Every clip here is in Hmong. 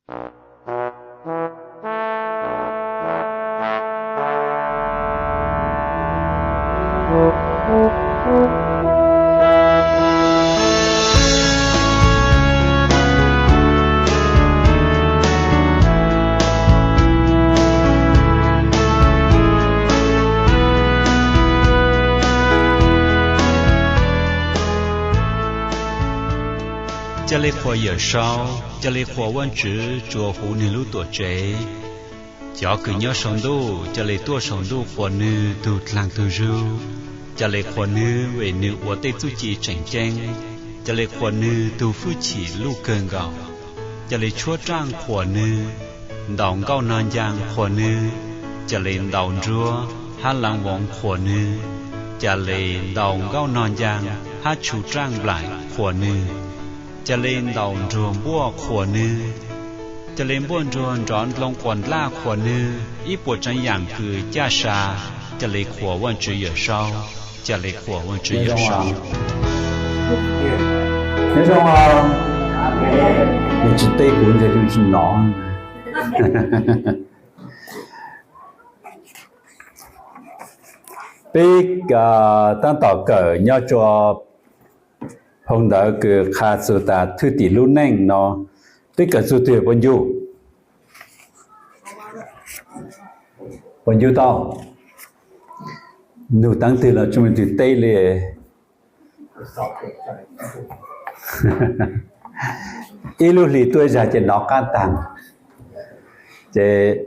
Ca le qhuas Yawm Saub, ca le qhuas Vajtswv tsuas huv nwg lub tuam tsev. Cov kws nyob sau ntuj, ca le tuaj sau ntuj qhuas nwg tug dlaag tug zug, ca le qhuas nwg vim nwg ua tej txuj ci tseem ceeb, ca le qhuas nwg tug fwj chim luj kawg nkaus, ca le tshuab raaj qhuas nwg, ntaus nkauj nog ncaa qhuas nwg, ca le ntaus nruab hab laav voov qhuas nwg, ca le ntaus nkauj nog ncaa hab tshu raaj nplaim qhuas nwg, ca le ntaus nruag npuaj qhuas nwg, ca le npuaj nruag nrov ndloo quas ntlaj qhuas nwg, ib puas tsav yaam kws caj sa, ca le qhuas Vajtswv Yawm Saub, ca le qhuas Vajtswv Yawm Saub. Nyob zoo, nws tsis teb kuv ntshe tsis hnov. Peb taab tom kawm nyob tsua phoo ntawv kws qha txug tas thwj tim lub neej no, peb kawm txug twg puas ncu? Puas ncu tau? Nug taab twg los tsis muaj leej twg teb li. Ib lub hli tuaj ib zag ces nov qaab taag. Ces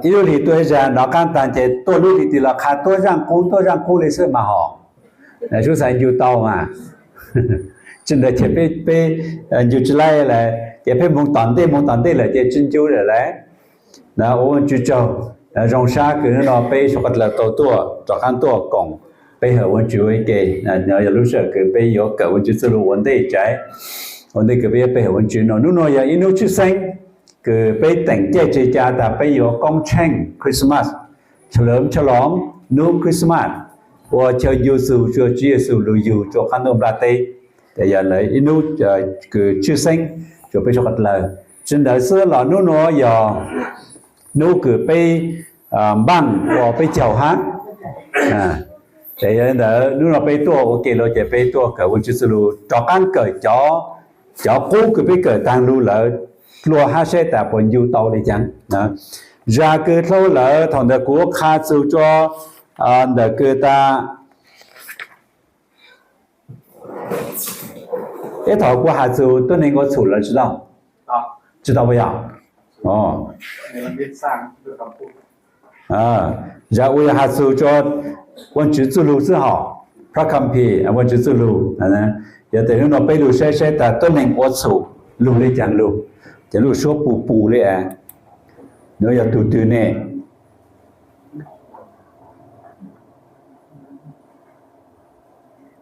ib lub hli tuaj ib zag nov qaab taag ces tuaj lub hli twg los qha tuab zaaj qub tuab zaaj qub li xwb mas hom. Sub xaiv ncu tau mas. Tsi ntawd ces peb, peb ncu tsi laib lawm ces peb moog tom ntej moog tom ntej lawm ces tsi ncu lawm lauj. Ua Vajtswv tsaug, zoo sab kws hnub no peb suav qhov dlaws tau tuaj rov qaab tuaj koom peb hawm Vajtswv ua ib ke. Yog lub sij hawm kws peb yuav kawm Vajtswv txuj lug ua ntej tsaav, ua ntej kws peb yuav pe hawm Vajtswv no. Hnub no yog ib hnub tshwj xeeb kws peb teem caij tse ca tas peb yuav koob tsheej Christmas, chalov chalov hnub Christmas, ua chaw ncu txug rua Tswv Yexus lug yug rua qaab ntuj nplaj teb. Ces yog lawv ib hnub kws tshwj xeeb rua peb suav qhov dlaws. Tsi ntawd xwb los hnub nuav yog hnub kws peb npaaj ua peb caug hab. Ces yog li ntawd hnub no peb tuaj ua ke lug ces peb tuaj kawm Vajtswv txuj lug rov qaab kawm cov, cov qub kws peb kawm taag lug lawm dlua hab saib tas puas ncu tau li caag. Zag kws dlhau lawm thaum ntawd kuv qha txug rua ntawm kws tas ib thaum kuv has txug tuab neeg ua txhum lawm tsi tau? Tsi tau puas yog? Zag uas yog has txug rua Vajtswv txuj lug xwb hos, phab kam phis Vajtswv txuj lug. Yog tes hnub no peb lug saib saib tas tuab neeg ua txhum lug li caag lug, ces lub suab pus pus li as, nuav yog tug twg ne?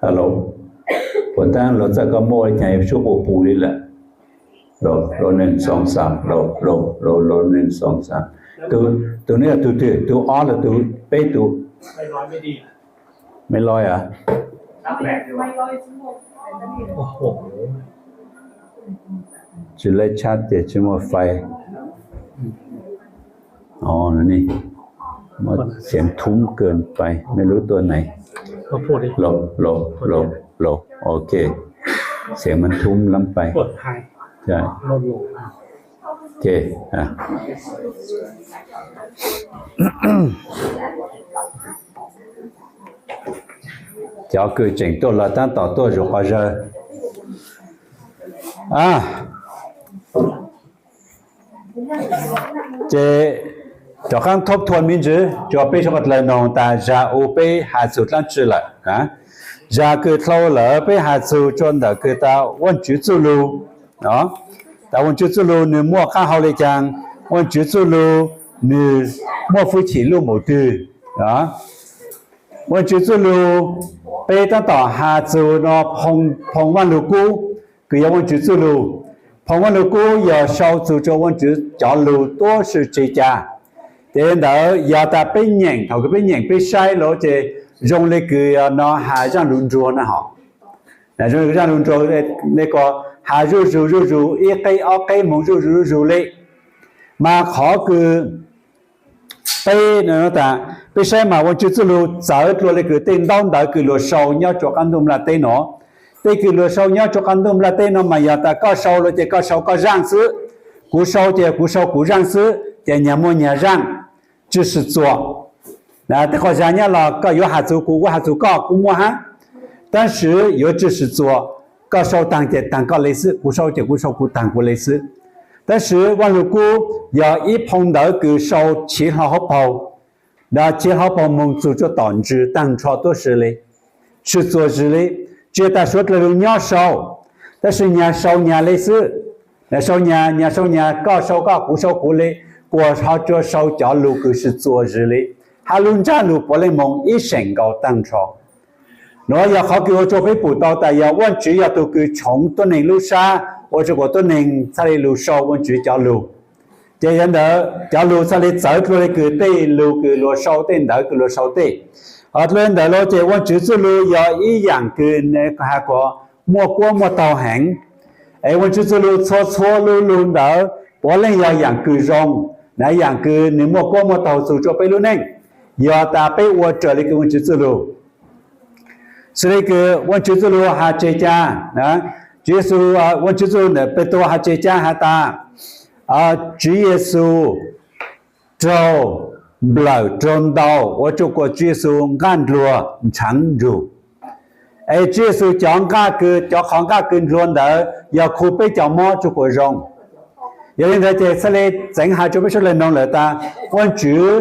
Hello, puas taab lug txawj koj muaj li caag suab pus pus li lawm? Lov, lov, neeg xoom xaam, lov, lov, lov, lov, neeg xoom xaam. Tug, tug nuav yog tug twg? Tug ob los tug peb tug? Maiv Loi as? Tsi lab tshab ces tsi muaj fais. Ov, xiav thub kawg pais, maiv lub tuaj nais. Lov, lov, lov, lov, ok. Xiav mas thub lab pais. Ok. Cov kws tseem tuaj los taab tom tuaj zuj quas zawg. Ces rov qaab thub thuam miv ntswv rua peb suav qhov dlaws noog tas zag uas peb has txug dlaab tsi lawm. Zag kws dlhau lawm peb has txug rua ntawm kws tas Vajtswv txuj lug. Tas Vajtswv txuj lug nwg muaj qaab hau li caag, Vajtswv txuj lug nwg muaj fwj chim luj npaum twg. Vajtswv txuj lug peb taab tom has txug no phoo Vaaj Lug Kub, kws yog Vajtswv txuj lug. Phoo Vaaj Lug Kub yog sau txug rua Vajtswv cov lug tuab si tse ca. Ces ntawd yog tas peb nyeem, thaum kws peb nyeem peb saib lawm ces zoo le kws no has zaaj lug nruag na hom. Zoo le kws zaaj lug nruag, le kws has zuj zus zuj zus ib qeb ob qeb moog zuj zus zuj zus le. Mas qhov kws peb, peb saib mas Vajtswv txuj lug txawv dlua le kws tej ntaub ntawv kws luag sau nyob rua qaab ntuj nplaj teb no. Tej kws luag sau nyob rua qaab ntuj nplaj teb no mas yog tas koj sau lawm ces koj sau koj zaaj xwb, kuv sau ces kuv sau kuv zaaj xwb, ces nyag muaj nyag zaaj, tsi swm txuas. Tej qhov zag nyob los koj yuav has txug kuv, kuv has txug koj kuj muaj hab. Tab sis yuav tsi swm txuas, koj sau taag ces taag koj le xwb, kuv sau ces kuv sau kuv taag kuv le xwb. Tab sis Vaaj Lug Kub yog ib phoo ntawv kws sau chiv hlo hauv paug, chiv hlo hauv paug moog txug rua tom ntsws taag nrho tuab si le, swm txuas zis le, tsi tas suav dlawg lug nyob sau, tab sis nyag sau nyag le xwb. Nyag sau nyag, nyag sau nyag, koj sau koj, kuv sau kuv le, kuas ho rua sau cov lug kws swm txuas zis le, hab lub ntsab lug puav leej moog ib seem nkaus taag nrho. Nuav yog qhov kws ua rua peb pum tau tas yog Vaajtswv yog tug kws tshoov tuab neeg lub sab, ua rua kuas tuab neeg txhaj le lug sau Vaajtswv cov lug. Ces yog ntawd cov lug txhaj le txawv dlua le kws tej lug kws luag sau, tej ntawv kws luag sau tej. Ho dlua le ntawd los ces Vaajtswv txuj lug yog ib yaam kws has kuas muaj kuab muaj taug heev. Es Vaajtswv txuj lug txhua txhua lub lug ntawd puav leej yog yaam kws zoo, na yaam kws nwg muaj kuab muaj taug txug rua peb lub neej, yog tas peb ua raws le kws Vaajtswv txuj lug. Xws le kws Vaajtswv txuj lug has tseg ca, Tswv Yexus, Vaajtswv txuj lug ntawm Petus has tseg ca has tas, Tswv Yexus raug nplawm raug ntaus ua rua kuas Tswv Yexus nqaj ndluag ntshaav nrug. Es Tswv Yexus cov nqaj kws, cov qhov nqaj kws ndluag ntawd yog khu peb cov mob rua kuas zoo. Yog le ntawd ces txhaj le txeev has rua peb suav dlawg noog lawm tas, Vaajtswv,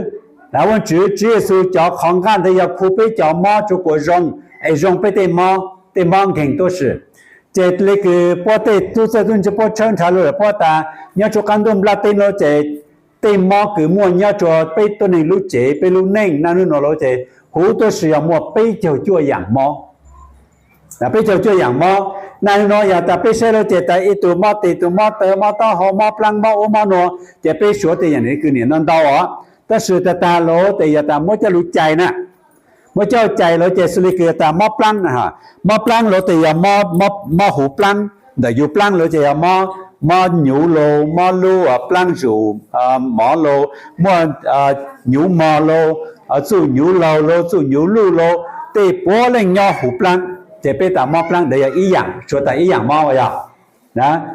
Vaajtswv Tswv Yexus cov qhov nqaj ntawd yog khu peb cov mob rua kuas zoo, es zoo peb tej mob, tej mob nkeeg tuab si. Ces le kws puab tej tub txawj tub ntse puab tshawb nrhav lug lawm puab tas nyob rua qaab ntuj nplaj teb nuav ces tej mob kws muaj nyob rua peb tuab neeg lub cev, peb lub neej naj nub nuav lawm ces huv tuab si yog muaj peb caug cuaj yaam mob. Peb caug cuaj yaam mob, naj nub nuav yog tas peb saib lawm ces tas ib tug mob tes, tug mob taw, mob taub hau, mob plaab, mob ub mob nuav, ces peb suav tej yaam le kws niam no ntau os. Tab sis tag tag lawm tes yog tas muab coj lug cais na, muab coj cais lawm ces xws le kws tas mob plaab, mob plaab lawm tes yog mob huv plaab, ntawm yug plaab lawm ces yog mob nyuv lauj, mob lub plaab zuj mov lauj, muaj nyuv mog lauj, txuj nyuv laug lauj, txuj nyuv luj lauj, tej puav leej nyob huv plaab. Ces peb tas mob plaab ntawd yog ib yaam, suav tas ib yaam mob yog.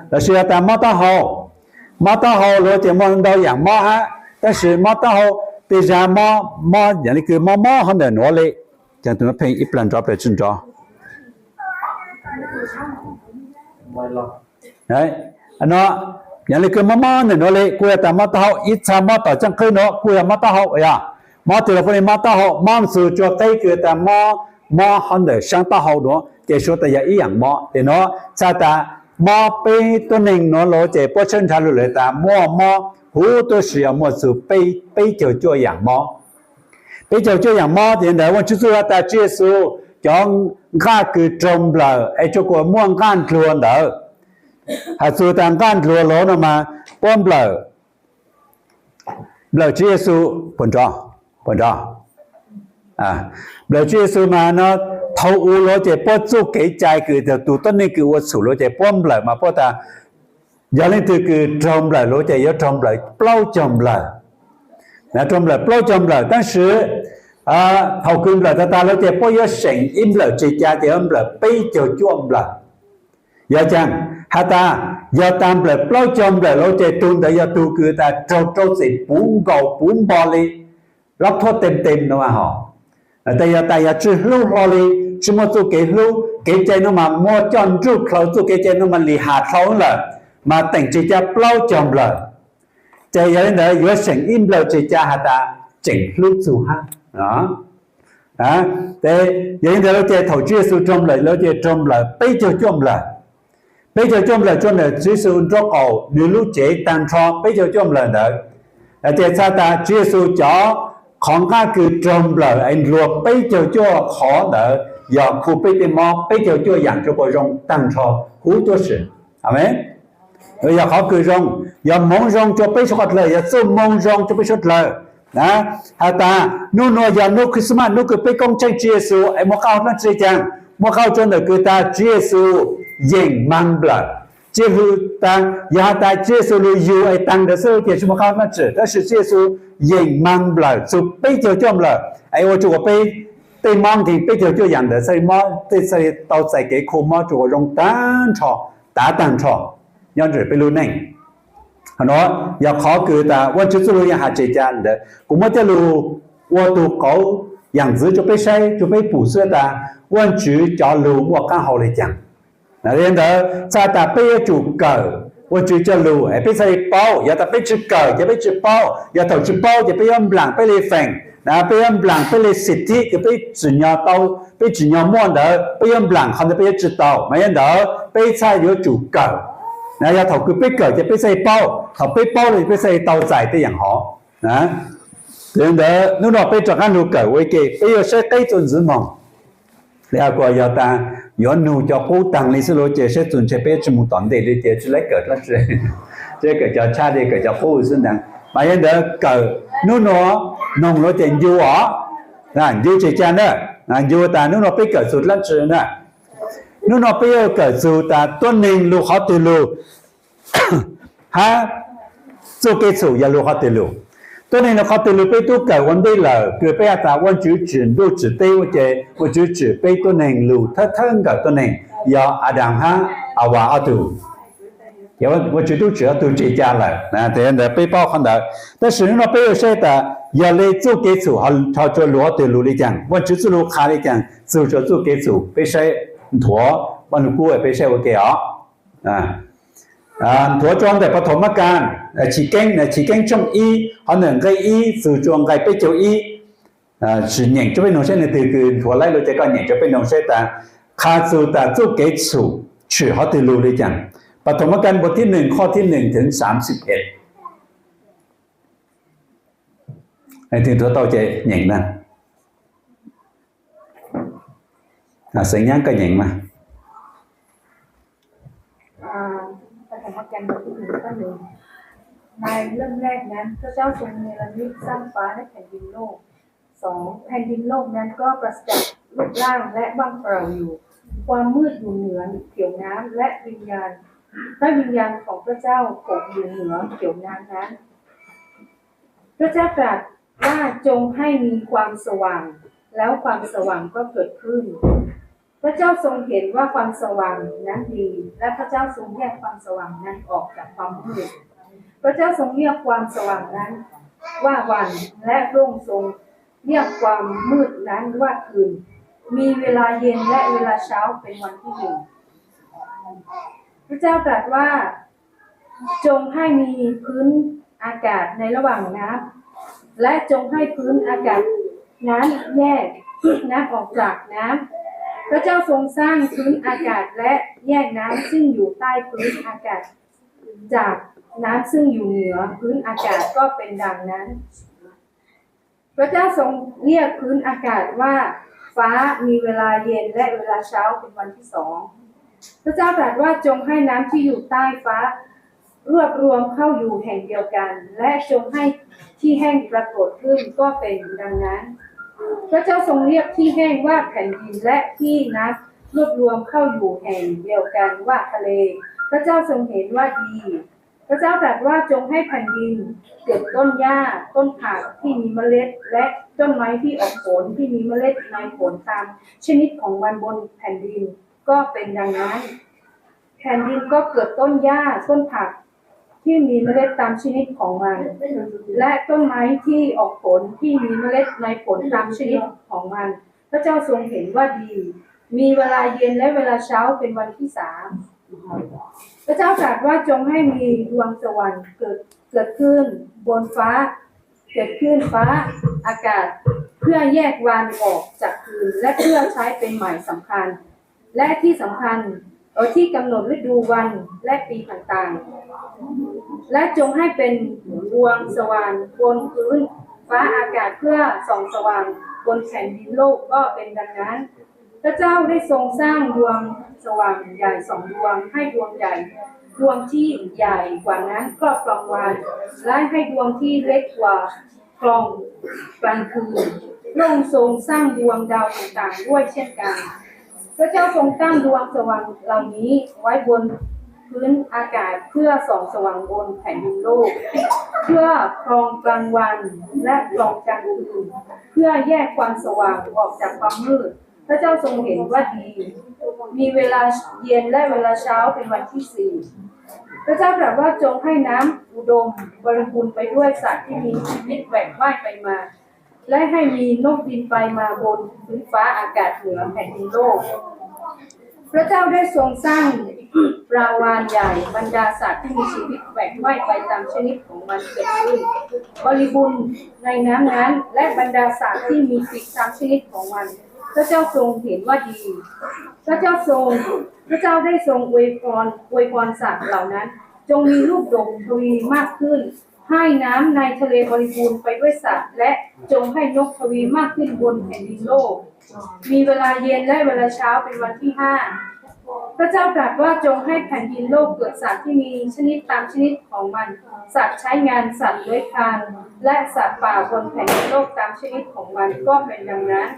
Tab sis yog tas mob taub hau, mob taub hau lawm ces muaj ntau yaam mob hab, tab sis mob taub hau tej zag mob, mob yaam le kws mob mob hov ntawm nuav le, ib plag nrov plag tsi nrov. No, yaam le kws mob mob ntawm nuav le kuj yog tas mob taub hau, ib txha mob tom tseej qwb nuav kuj yog mob taub hau yog. Mob twg los puav leej mob taub hau, mob txug rua qeb kws tas mob, mob hov ntawm saab taub hau nuav ces suav tas yog ib yaam mob. Ces nuav txhaj tas mob peb tuab neeg nuav lawm ces puab tshawb nrhav lug lawm tas muaj mob huv tuab si yog muaj txug peb caug cuaj yaam mob. Peb caug cuaj yaam mob ces ntawd Vaajtswv txuj lug tas Tswv Yexus cov nqaj kws raug nplawm es rua kuas muaj nqaj ndluag ntawd, has txug tas nqaj ndluag lawm no mas puab nplawm, nplawm Tswv Yexus puas nrov, puas nrov, nplawm Tswv Yexus mas no thaum u lawm ces puab txuj kev cai kws tug tuab neeg kws ua txhum lawm ces puab nplawm mas puab tas yog leej twg kws raug nplawm lawm ces yuav raug nplawm plaub caug nplawm, raug nplawm plaub caug nplawm. Tab sis thaum kws nplawm tag tag lawm ces puab yuav seem ib nplawm tseg ca ces yuav nplawm peb caug cuaj nplawm. Yog caag has tas yog tas nplawm plaub caug nplawm lawm ces tug ntawd yog tug kws tas raug rau txim puv nkaus puv npo le, lab thuab tem tem no hos. Tas yog tas yog tsi hlub hlo le, tsi muaj txuj kev hlub, kev cai no mas muaj coj nruj dlhau, txuj kev cai no mas lim ham dlhau lawm, mas teem tseg ca plaub caug nplawm. Ces yog le ntawd yuav seem ib nplawm tseg ca has tas tseem hlub txug hab. Yog le ntawd lawm ces thaum Tswv Yexus raug nplawm lawm ces raug nplawm peb caug cuaj nplawm. Peb caug cuaj nplawm rua ntawm Tswv Yexus nraub qaum, nwg lub cev taag nrho peb caug cuaj nplawm ntawd. Ces txhaj tas Tswv Yexus cov qhov nqaj kws raug nplawm es ndluag peb caug cuaj qhov ntawd yog khu peb tej mob peb caug cuaj yaam rua kuas zoo taag nrho huv tuab si. Amees. Yog qhov kws zoo, yog moov zoo rua peb suav dlawg, yog txuj moo zoo rua peb suav dlawg. Has tas nub nuav yog nub Christmas, nub kws peb koob tsheej Tswv Yexus es muaj qab hau dlaab tsi caag? Muaj qab hau rua ntawm kws tas Tswv Yexus yeem maag nplawm. Tsiaj hlwb tag, yog has tas Tswv Yexus lug yug es taag ntawd xwb ces tsi muaj qab dlaab tsi, tab sis Tswv Yexus yeem mag nplawm txug peb caug cuaj nplawm es ua rua peb tej mob nkeeg peb caug cuaj yaam ntawd txhaj li mob, tej txhaj li tau txais kev kho mob rua zoo taag nrho, tav taag nrho nyob ntsib peb lub neej. Qhov nuav yog qhov kws tas Vaajtswv txuj lug yog has tseg ca ntawd, kuv muab coj lug ua tug qauv yaam ntxwv rua peb saib, rua peb pum xwb tas Vaajtswv cov lug muaj qaab hau le caag. Yog ntawd txhaj tas peb yuav tsum kawm Vaajtswv cov lug es peb txhaj li paub. Yog tas peb tsi kawm ces peb tsi paub, yog thaum tsi paub ces peb yuav nplaam peb le feem, peb yuav nplaam peb le xim thib kws peb tsim nyog tau, peb tsim nyog muaj ntawd, peb yuav nplaam qhov ntawd peb yuav tsi tau. Mas yog ntawd peb txhaj yuav tsum kawm. Yog thaum kws peb kawm ces peb txhaj li paub, thaum peb paub lawm peb txhaj li tau txais tej yaam hov. Yog ntawd nub nua peb rov qaab lug kawm ua ke, peb yuav saib qeb txuas ntxiv moog. Li kuas yog tas yuav nug cov qub taag le xwb lug ces saib txug ntshe peb tsi moog tom ntej le ces tsi lab kawm dlaab tsi, tsi kawm cov tshab le kawm cov qub xwb ntag. Mas yog ntawd kawm nub nua noog lug ces ncu os, ncu tseg ca na, ncu tas nub nua peb kawm txug dlaab tsi na. Nub nua peb yuav kawm txug tas tuab neeg lug qhov twg lug hab txuj kev txhum yog lug qhov twg lug. Tuab neeg lug qhov twg lug peb tub kawm ua ntej lawm kws peb has tas Vaajtswv tsim ntuj tsim teb ua ces Vaajtswv tsim peb tuab neeg lug thawj thawj nkawm tuab neeg yog Adas hab Avas ob tug. Ces Vaajtswv tub tsim ob tug tseg ca lawm, ntawd peb paub qhov ntawd. Tab sis nub nua peb yuav saib tas yog le txuj kev txhum ho rua lug ob tug lug le caag, Vaajtswv txuj lug qha le caag txug rua txuj kev txhum, peb saib nthuav paj nug kub peb saib ua ke os. Nthuav rua ntawm Pas Thom Mab Kas, Chiv Keeb, Chiv Keeb tshooj ib qhov ntawm nqe ib txug rua nqe peb caug ib. Sim nyeem rua peb noog saib nwg twg kws nthuav laib lug ces koj nyeem rua peb noog saib tas qha txug tas txuj kev txhum tsim qhov twg lug le caag. Pas Thom Mab Kas npuas thib neeg qhov thib neeg txug xaam sib peb. Leej twg nthuav tau ces nyeem na. Xeev Nyab koj nyeem mas. ในเริ่มแรกนั้นพระเจ้าทรงเนรมิตสร้างฟ้าและแผ่นดินโลก สอง แผ่นดินโลกนั้นก็ปราศจากรูปร่างและว่างเปล่าอยู่ ความมืดอยู่เหนือผิวน้ำและวิญญาณ พระวิญญาณของพระเจ้าผงอยู่เหนือผิวน้ำนั้น พระเจ้าตรัสว่าจงให้มีความสว่าง แล้วความสว่างก็เกิดขึ้น พระเจ้าทรงเห็นว่าความสว่างนั้นดี และพระเจ้าทรงแยกความสว่างนั้นออกจากความมืด พระเจ้าทรงเรียกความสว่างนั้นว่าวัน และพระองค์ทรงเรียกความมืดนั้นว่าคืน มีเวลาเย็นและเวลาเช้าเป็นวันที่หนึ่ง พระเจ้าตรัสว่า จงให้มีพื้นอากาศในระหว่างน้ำ และจงให้พื้นอากาศนั้นแยกน้ำออกจากน้ำ พระเจ้าทรงสร้างพื้นอากาศและแยกน้ำซึ่งอยู่ใต้พื้นอากาศจากน้ำซึ่งอยู่เหนือพื้นอากาศ ก็เป็นดังนั้น พระเจ้าทรงเรียกพื้นอากาศว่าฟ้า มีเวลาเย็นและเวลาเช้าเป็นวันที่สอง พระเจ้าตรัสว่าจงให้น้ำที่อยู่ใต้ฟ้ารวบรวมเข้าอยู่แห่งเดียวกัน และจงให้ที่แห้งปรากฏขึ้น ก็เป็นดังนั้น พระเจ้าทรงเรียกที่แห้งว่าแผ่นดิน และที่น้ำรวบรวมเข้าอยู่แห่งเดียวกันว่าทะเล พระเจ้าทรงเห็นว่าดี พระเจ้าตรัสว่าจงให้แผ่นดินเกิดต้นหญ้า ต้นผักที่มีเมล็ด และต้นไม้ที่ออกผลที่มีเมล็ดในผลตามชนิดของมันบนแผ่นดิน ก็เป็นดังนั้น แผ่นดินก็เกิดต้นหญ้า ต้นผักที่มีเมล็ดตามชนิดของมัน และต้นไม้ที่ออกผลที่มีเมล็ดในผลตามชนิดของมัน พระเจ้าทรงเห็นว่าดี มีเวลาเย็นและเวลาเช้าเป็นวันที่สาม พระเจ้าตรัสว่าจงให้มีดวงสว่างเกิด เกิดขึ้นบนฟ้า เกิดขึ้นฟ้าอากาศ เพื่อแยกวันออกจากคืน และเพื่อใช้เป็นหมายสำคัญ และที่สำคัญ เออ ที่กำหนดฤดูวันและปีต่างๆ และจงให้เป็นดวงสว่างบนพื้นฟ้าอากาศ เพื่อส่องสว่างบนแผ่นดินโลก ก็เป็นดังนั้น พระเจ้าได้ทรงสร้างดวงสว่างใหญ่สองดวง ให้ดวงใหญ่ ดวงที่ใหญ่กว่านั้นครอบกลางวัน และให้ดวงที่เล็กกว่าครองกลางคืน พระองค์ทรงสร้างดวงดาวต่างๆ ด้วยเช่นกัน พระเจ้าทรงตั้งดวงสว่างเหล่านี้ไว้บน พื้นอากาศ เพื่อส่องสว่างบนแผ่นดินโลก เพื่อพรองกลางวันและพรองกลางคืน เพื่อแยกความสว่างออกจากความมืด พระเจ้าทรงเห็นว่าดี มีเวลาเย็นและเวลาเช้าเป็นวันที่สี่ พระเจ้าตรัสว่าจงให้น้ำอุดมบริบูรณ์ไปด้วยสัตว์ที่มีชีวิตแหว่งว่ายไปมา และให้มีนกบินไปมาบนพื้นฟ้าอากาศเหนือแผ่นดินโลก พระเจ้าได้ทรงสร้างปลาวาฬใหญ่ บรรดาสัตว์ที่มีชีวิตแหว่งว่ายไปตามชนิดของมันเกิดขึ้น บริบูรณ์ในน้ำนั้น และบรรดาสัตว์ที่มีปีกตามชนิดของมัน พระเจ้าทรงเห็นว่าดี พระเจ้าทรง พระเจ้าได้ทรงอวยพร อวยพรสัตว์เหล่านั้น จงมีลูกดกทวีมากขึ้น ให้น้ำในทะเลบริบูรณ์ไปด้วยสัตว์ และจงให้นกทวีมากขึ้นบนแผ่นดินโลก มีเวลาเย็นและเวลาเช้าเป็นวันที่ห้า พระเจ้าตรัสว่าจงให้แผ่นดินโลกเกิดสัตว์ที่มีชนิดตามชนิดของมัน สัตว์ใช้งาน สัตว์เลื้อยคลาน และสัตว์ป่าบนแผ่นดินโลกตามชนิดของมัน ก็เป็นดังนั้น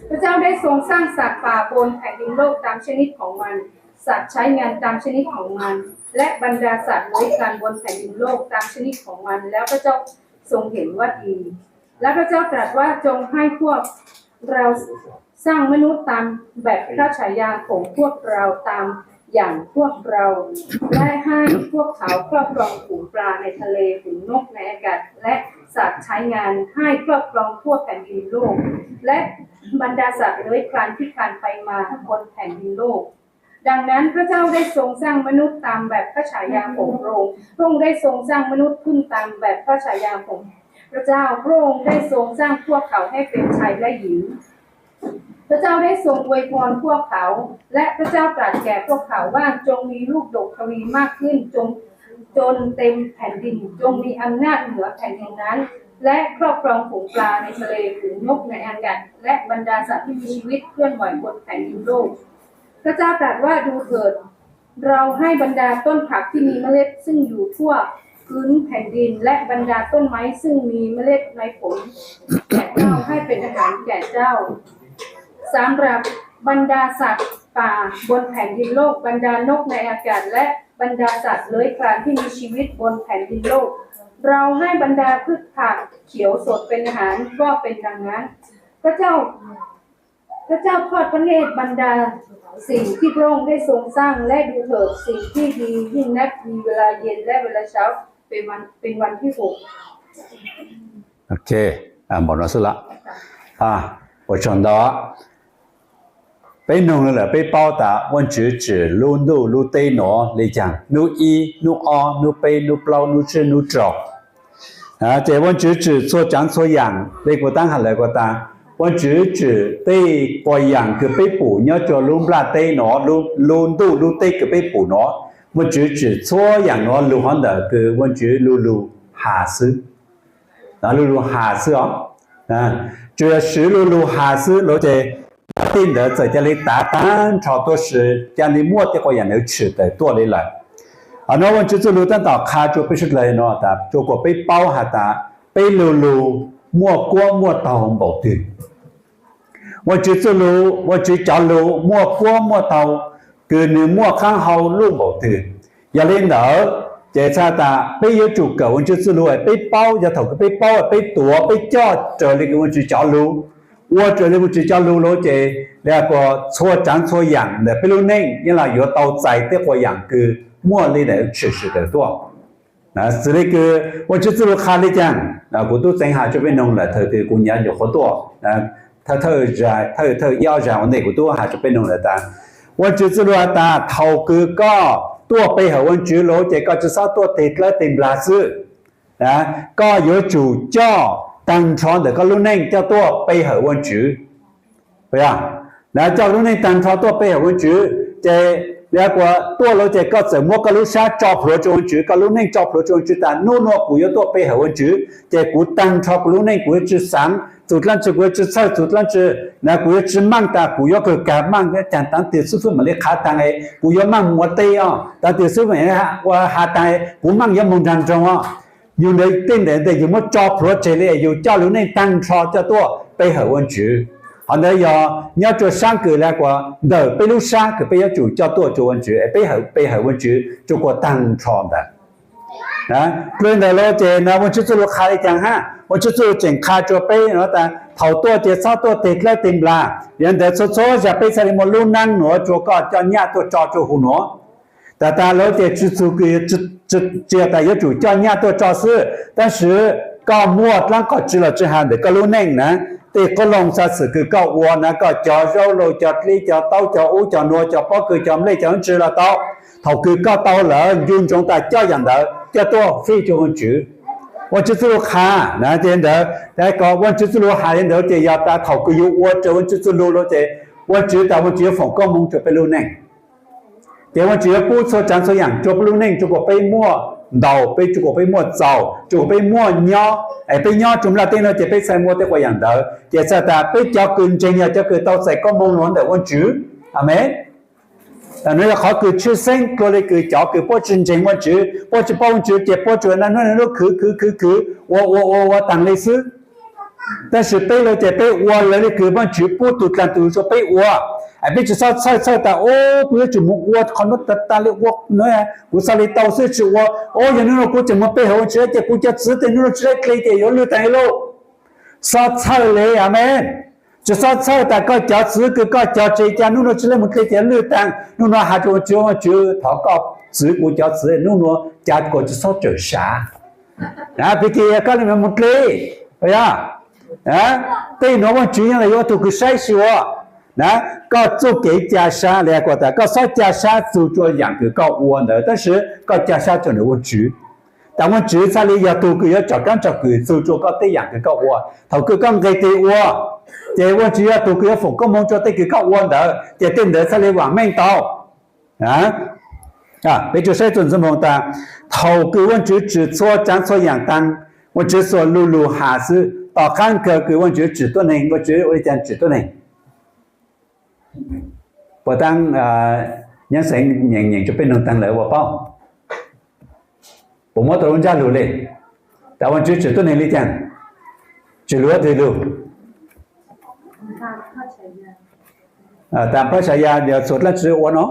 พระเจ้าได้ทรงสร้างสัตว์ป่าบนแผ่นดินโลกตามชนิดของมัน สัตว์ใช้งานตามชนิดของมัน และบรรดาสัตว์เลื้อยคลานบนแผ่นดินโลกตามชนิดของมัน แล้วพระเจ้าทรงเห็นว่าดี และพระเจ้าตรัสว่าจงให้พวกเราสร้างมนุษย์ตามแบบพระฉายาของพวกเราตามอย่างพวกเรา และให้พวกเขาครอบครองฝูงปลาในทะเล ฝูงนกในอากาศ และสัตว์ใช้งาน ให้ครอบครองทั่วแผ่นดินโลก และบรรดาสัตว์เลื้อยคลานที่คลานไปมาบนแผ่นดินโลก ดังนั้นพระเจ้าได้ทรงสร้างมนุษย์ตามแบบพระฉายาของพระองค์ พระองค์ได้ทรงสร้างมนุษย์ขึ้นตามแบบพระฉายาของพระเจ้า พระองค์ได้ทรงสร้างพวกเขาให้เป็นชายและหญิง พระเจ้าได้ทรงอวยพรพวกเขา และพระเจ้าตรัสแก่พวกเขาว่าจงมีลูกดกทวีมากขึ้น จง จนเต็มแผ่นดิน จงมีอำนาจเหนือแผ่นดินนั้น และครอบครองฝูงปลาในทะเล ฝูงนกในอากาศ และบรรดาสัตว์ที่มีชีวิตเคลื่อนไหวบนแผ่นดินโลก พระเจ้าตรัสว่าดูเถิด เราให้บรรดาต้นผักที่มีเมล็ดซึ่งอยู่ทั่วพื้นแผ่นดิน และบรรดาต้นไม้ซึ่งมีเมล็ดในผลแก่เจ้าให้เป็นอาหารแก่เจ้า สำหรับบรรดาสัตว์ป่าบนแผ่นดินโลก บรรดานกในอากาศ และบรรดาสัตว์เลื้อยคลานที่มีชีวิตบนแผ่นดินโลก เราให้บรรดาพืชผักเขียวสดเป็นอาหาร ก็เป็นดังนั้น พระเจ้า พระเจ้าทอดพระเนตรบรรดาสิ่งที่พระองค์ได้ทรงสร้าง และดูเถิด สิ่งที่ดียิ่งนัก มีเวลาเย็นและเวลาเช้า เป็นวัน เป็นวันที่หก Ok, npaum no xwb los? Ua tsaug ntau. Peb noog lawm peb paub tas Vajtswv tsim lub ntuj lub teb no li cas, hnub ib, hnub ob, hnub peb, hnub plaub, hnub tsib, hnub rau. Ces Vajtswv tsim txhua tsav txhua yam li kuv tab hais lawm ko tas, Vajtswv tsim tej quas yam kws peb pum nyob rua lub nplaj teb no, lub ntuj lub teb kws peb pum no, Vajtswv tsim txhua yam no lug hov ntawm kws Vajtswv lug lug has xwb. Lug lug has xwb os. Tsuas yog swv lug lug has xwb lug ces tej ntawd txawm ca le tav taag nrho tuaj, swv ca le muaj tej quas yam ntawd tshwm tawm tuaj li lawm. Hov no Vajtswv txuj lug tab tom qha rua peb suav dlawg no tas, rua kuas peb paub has tas peb lug lug muaj kuab muaj taug npaum twg. Vajtswv txuj lug, Vajtswv cov lug muaj kuab muaj taug, kws nwg muaj qaab hau luj npaum twg. Yog li ntawd ces txhais tas peb yuav tsum kawm Vajtswv txuj lug, peb paub, yog thaum kws peb paub, peb tuav, peb coj raws li kws Vajtswv cov lug, ua raws li Vajtswv cov lug lawm ces li kuas txhua tsav txhua yam ntawm peb lub neej yeej los yuav tau txais tej quas yam kws muaj li ntawd tshwm sim tawm tuaj. Xws li kws Vajtswv txuj lug qha li cas, kuv tub txeev has rua peb noog lawm thaum twg kuv nyuam qhuav tuaj, thawj, thawj ib ob zag ua ntej kuv tub has rua peb noog lawm tas, Vajtswv txuj lug has tas thaum kws koj tuaj pe hawm Vajtswv lawm ces koj tsi xob tuaj teg dlawb teg nplag xwb. Koj yuav tsum coj taag nrho ntawm koj lub neej coj tuaj pe hawm Vajtswv. Coj lub neej taag nrho tuaj pe hawm Vajtswv, ces li kuas tuaj lawm ces koj txawm muab koj lub sab tso plhuav rua Vajtswv, koj lub neej tso plhuav rua Vajtswv tas hnub nuav kuv yuav tuaj pe hawm Vajtswv, ces kuv taag nrho kuv lub neej kuv yuav tsi xaav txug dlaab tsi, kuv yuav tsi txhawj txug dlaab tsi, na kuv yuav tsi maaj tas kuv yuav kawg kag maaj caag taag twg xwb mam li qha taag, kuv yuav maaj mus ua teb os, taag twg xwb mam ua has taag, kuv maaj yuav moog nraag nroog os. Yug ntawd tej ntawd ntawd yug muab tso plhuav tseg li, yug coj lub neej taag nrho coj tuaj pe hawm Vajtswv. Qhov ntawd yog nyob rua saab kws le kuas ntawm peb lub sab kws peb yuav tsum coj tuaj rua Vaajtswv es peb pe hawm Vaajtswv rua kuas taag nrho ntawd. Dlua ntawd lawm ces nuav Vaajtswv txuj lug qha le caag hab? Vaajtswv txuj lug tseem qha rua peb nuav tas thaum tuaj ces txhob tuaj teg dlawb teg nplas. Yog ntawd txhua txhua zag peb txhaj le muaj lub neej nuav rua koj coj nyaj tuaj tso rua huv nuav. Tas tas lawm ces tsi txug kws, tsi yog tas yuav tsum coj nyaj tuaj tso xwb, tab sis koj muaj dlaab qhov tswv los tsi has ntawm koj lub neej na, tej qoob loo xav xwm kws koj ua na, koj cog zaub lauj, cog dlib, cog taub, cog ub cog nuav, cog pob kws, cog nplej, cog ntsis los tau. Thaum kws koj tau lawm ncu ntsoov tas coj yaam ntawd coj tuaj fij rua Vaajtswv. Vaajtswv txuj lug qha na ces ntawd, tas kom Vaajtswv txuj lug has le ntawd ces yog tas thaum kws yug ua raws Vaajtswv txuj lug lawm ces Vaajtswv tas Vaajtswv yuav foom koob moov rua peb lub neej. Ces Vaajtswv yuav pub txhua tsaav txhua yaam rua peb lub neej rua kuas peb muaj ntau, peb rua kuas peb muaj txaus, rua kuas peb muaj nyob, es peb nyob rua nplaj teb nuav ces peb txhaj muaj tej qhov yaam ntawd ces txhaj tas peb cov kws ntseeg yog cov kws tau txais koob moov nuav ntawm Vaajtswv. Amees. Nuav yog qhov kws tshwj xeeb dlua le kws cov kws puab tsi ntseeg Vaajtswv, puab tsi paub Vaajtswv ces puab tsuas naj nub naj nub khwv khwv khwv khwv ua ua ua ua taag le xwb. Tab sis peb lawm ces peb ua raws le kws Vaajtswv pub tug dlaag tug rua peb ua. Es peb tsi xob txhawj txhawj tas, o, kuv yuav tsum moog ua qhov nuav tas tas le ua, kuv xav le tau xwb tsi ua. O, yog nub nuav kuv tseem moog pe hawm Vaajtswv ces kuv cov txiv tej nub nuav tsi dleb dle ces yuav lwj taag le lauj. Xob txhawj le, amees. Tsi xob txhawj tas koj cov txiv kws koj cog tseg ca nub nuav tsi dleb moog dle ces lwj taag. Nub nuav has rua Vaajtswv, Vaajtswv thov koj txwv kuv cov txiv nub nuav ca kuas tsi xob tsawm sav. Pig kis koj le moog dle, yog tej nuav Vaajtswv yeej le yuav tug kws saib xyuas na. Koj txuj kev ca sab le kuas tas koj xob ca sab txug rua yaam kws koj ua ntawd, tab sis koj ca sab rua ntawm Vaajtswv. Tas Vaajtswv txhaj le yog tug kws yuav tsom kaab tsom kwm txug rua koj tej yaam kws koj ua. Thaum kws koj nqeg tes ua, ces Vaajtswv yog tug kws yuav foom koob moov rua tej kws koj ua ntawd, ces tej ntawd txhaj le vaam meej tau. Peb tsuas saib txuas ntxwg moog tas, thaum kws Vaajtswv tsim txhua tsaav txhua yaam taag, Vaajtswv xuas lu lug has xwb, tom qaab kawg kws Vaajtswv tsim tuab neeg, Vaajtswv ua le caag tsim tuab neeg? Puas taab nyaab xeev nyeem nyeem rua peb noog taag lawm puas paub? Puas muab tau lub ntsab lug le? Tas Vaajtswv tsim tuab neeg le caag? Tsim lug twg lug? Tas phab Tshaya yog txhua dlaab tsi ua no?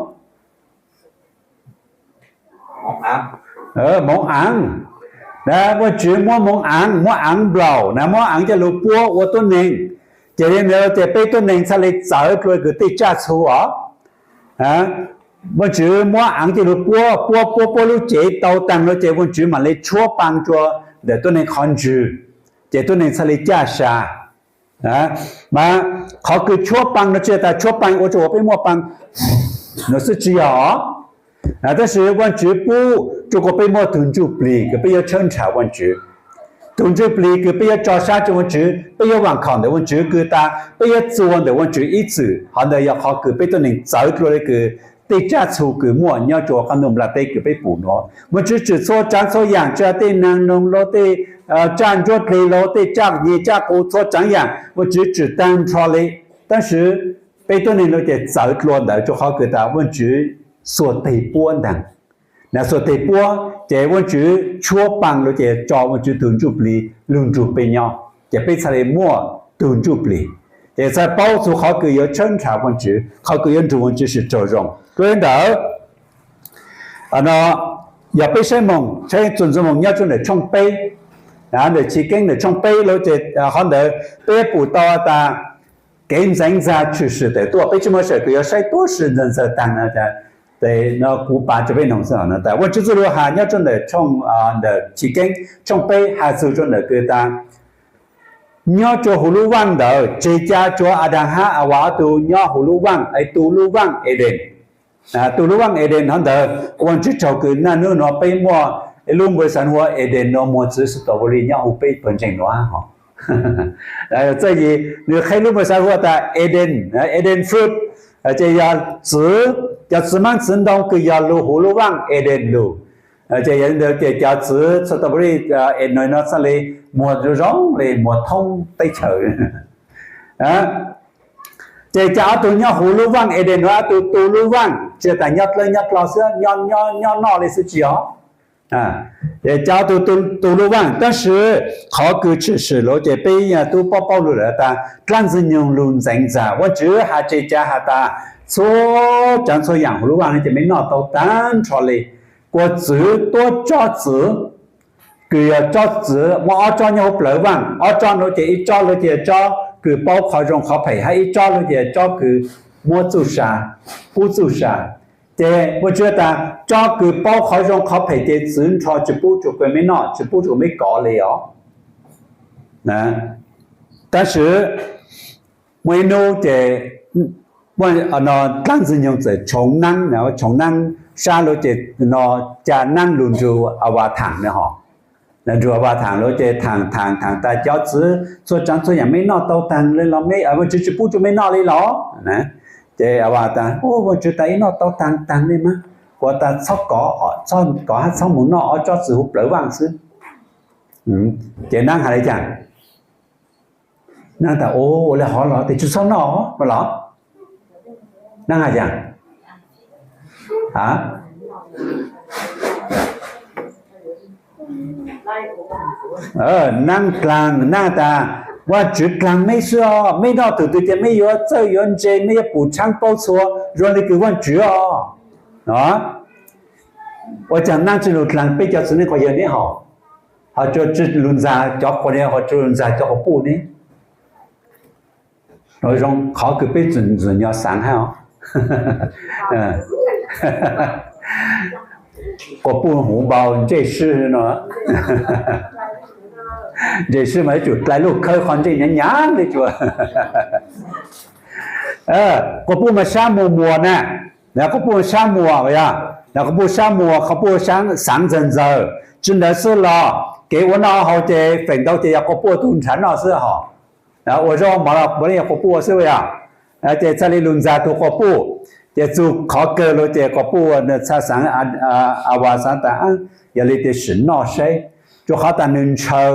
Moov aav. Vaajtswv muab moov aav, muab aav nplaum na, muab aav coj lug puab ua tuab neeg. Ces le ntawd ces peb tuab neeg txhaj le txawv dlua kws tej tsaj txhu os. Vaajtswv muab aav coj lug puab puab puab puab lub cev tau taag lawm ces Vaajtswv maam le tshuab paa rua ntawm tuab neeg qhov ntswg, ces tuab neeg txhaj le caj sa. Mas qhov kws tshuab paa no tsi yog tas tshuab paa ua rua peb muaj paa no xwb tsi yog. Tab sis Vaajtswv pub rua kuas peb muaj tug ntsuj plig kws peb yuav tshawb nrhav Vaajtswv. Tug ntsuj plig kws peb yuav tso sab rua Vaajtswv, peb yuav vaam khom ntawm Vaajtswv kws tas peb yuav txuas ntawm Vaajtswv ib txwm. Qhov ntawd yog qhov kws peb tuab neeg txawv dlua le kws tej tsaj txhu kws muaj nyob rua qab ntuj nplaj teb kws peb pum nuav. Vaajtswv tsim txhua tsaav txhua yaam, tsi yog tej naag noog los tej tsaj ntsuab dle los tej tsaj nyeg tsaj qus, txhua tsaav yaam Vaajtswv tsim taag nrho le. Tab sis peb tuab neeg lawm ces txawv dlua ntawd rua qhov kws tas Vaajtswv xuas teg puab ntaag. Na xuas teg puab ces Vaajtswv tshuab paa lawm ces tso Vaajtswv tug ntsuj plig lug nrug peb nyob, ces peb txhaj le muaj tug ntsuj plig. Ces txhaj paub txug qhov kws yuav tshawb nrhav Vaajtswv, qhov kws yuav nrug Vaajtswv sib raug zoo. Dlua ntawd, yog peb saib moog, saib txuas ntxwg moog nyob rua ntawm tshooj peb, ntawm Chiv Keeb ntawm tshooj peb lawm ces qhov ntawd peb pum tau tas kev ntxeev ntxag tshwm sim tawm tuaj, peb tsi muaj sawm kws yuav saib tuab si ntxawg ntxawg taag no, kuv pav rua peb noog xwb. Vaajtswv txuj lug has nyob rua ntawm tshooj, ntawm Chiv Keeb tshooj peb has txug rua ntawm kws tas nyob rua huv lub vaaj ntawd, tseg ca rua Adas hab Avas ob tug nyob huv lub vaaj, es tu lub vaaj Eden. Tu lub vaaj Eden hov ntawd, Vaajtswv raug kws naj nub nuav peb muaj ib lub npawb xav hu ua Eden nuav muag txiv strawberry nyob huv peb pawg ntseeg nuav hov. Txawm yim nws qheb lub npawb xav hu ua tas Eden, Eden fruit, ces yog txiv, cov txiv maab txiv ntoo kws yog lug huv lub vaaj Eden lug. Ces yog li ntawd ces cov txiv strawberry Eden nuav txhaj le muag zoo zoo le muag thoob teb chaws. Ces ca ob tug nyob huv lub vaaj Eden nuav ob tug tu lub vaaj, tsi tas nyob dlawb nyob dlo xwb, nyob noj le xwb tsi yog. Ces cov tus tu lub vaaj, tab sis qhov kws tshwm sim lawm ces peb tub paub paub lug lawm tas dlaab Ntxwg Nyoog lug ntxeev ntxag, Vaajtswv has tseg ca has tas txhua tsav txhua yaam huv lub vaaj no ces mej noj tau taag nrho le. Kuas txwv tuab tsob txwv, kws yog tsob txwv muaj ob tsob nyob huv plawv vaaj, ob tsob no ces ib tsob lawm ces tsob kws paub qhov zoo qhov phem, hab ib tsob lawm ces tsob kws muab txuj sa, pub txuj sa. Ces Vaajtswv tas tsob kws paub qhov zoo qhov phem ces txwv nrho tsi pub rua mej noj, tsi pub rua mej kov le os. Tab sis muaj ib nub ces dlaab Ntxwg Nyoog txawm tshoov naab, tshoov naab sab lawm ces no ca naab lug nrug As Vas thaam na ho. Nrug As Vas thaam lawm ces thaam thaam thaam tas cov txwv txhua tsav txhua yaam mej noj tau taag le los mej, Vaajtswv tsi pub rua mej noj le los? Ces As Vas tas, Vaajtswv tas ib noj tau taag taag le mas, kuas tas txhob kov, txhob kov hab txhob moog noj ob tsob txwv huv plawv vaaj xwb. Ces naab has le caag? Naab tas, Ua le hov los tes tsi txhob noj los? Naab has caag? Naab dlaag, naab tas, Vaajtswv dlaag mej xwb os, mej noj tug twg ces mej yuav txawj yuav ntse, mej yuav pum tshaab paub txhua zoo le kws Vaajtswv os. Ua caag naab tsi lug dlaag peb cov txiv neej quas yawg neb hov, ho tsi lug ntxag cov quas, ho tsi lug ntxag cov quas puj neb? Zoo qhov kws peb txwm ntxwm nyo xaav hab os. Quas puj huv npau ntsej sib no, ntsej sib mas yuav tsum dlai lub khawb qhov ntsej nyav nyav le tsuas. Quas puj mas sab muag muag na, quas puj sab muag, quas puj sab muag, quas puj xaav ntxawg ntxawg, tsi ntawd xwb los kev ua noj haus ces feem ntau ces yog quas puj tug nrhav noj xwb hos. Ua zaub mov los puav leej yog quas puj ua xwb yog. Ces txhaj le lug ntxag tug quas puj. Ces txug qhov kawg lawm ces quas puj txhaj xaav, As Vas xaav tas, Yog le tes sim noj saib, rua qhov tas nwg ntshaw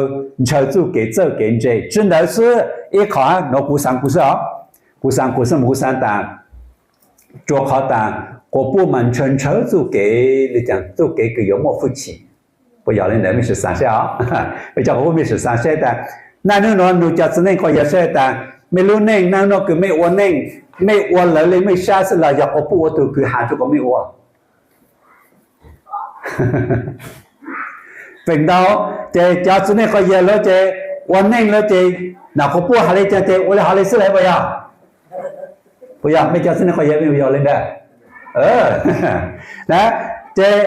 txuj kev txawj kev ntse. Tsi ntawd xwb, ib qho nuav kuv xaav kuv xwb os, kuv xaav kuv xwb mas kuv xaav tas rua qhov tas quas puj mas ntshaw ntshaw txuj kev le caag, txuj kev kws yuav muaj hwj chim. Puas yog le ntawd? Mej sim xaav saib os, peb cov quas puj mej sim xaav saib tas naj nub nuav nug cov txiv neej quas yawg saib tas mej lub neej naj nub nuav kws mej ua neej, mej ua lawv le mej sab xwb los yog quas puj ua tug kws has rua kom mej ua? Feem ntau ces cov txiv neej quas yawg lawv ces ua neej lawv ces nam quas puj has le caag ces ua le hov le xwb lawm puas yog? Puas yog mej cov txiv neej quas yawg mej yog le ntawd? Ces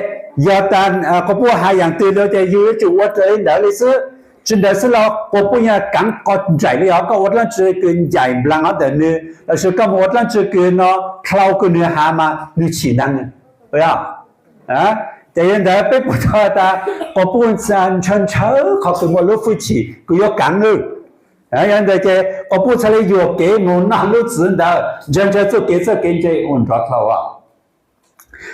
yog tas quas puj has yaam twg lawm ces yug yuav tsum ua raws le ntawd le xwb. Tsi ntawd xwb los quas puj yog kaav qhov nraim le yog koj ua dlaab tsi kws ncaim nplaag hov ntawm nwg lossis koj moog ua dlaab tsi kws no dlhau kws nwg has mas nwg chim ntaag. Ces yog ntawd peb puas tau tas quas puj ntshaw ntshaw qhov kws muaj lub hwj chim kws yuav kaav lwj? Yog ntawd ces quas puj txhaj le yuam kev moog noj lub txwv ntawd, ntshaw ntshaw txuj kev txawj kev ntse ua nrov dlhau.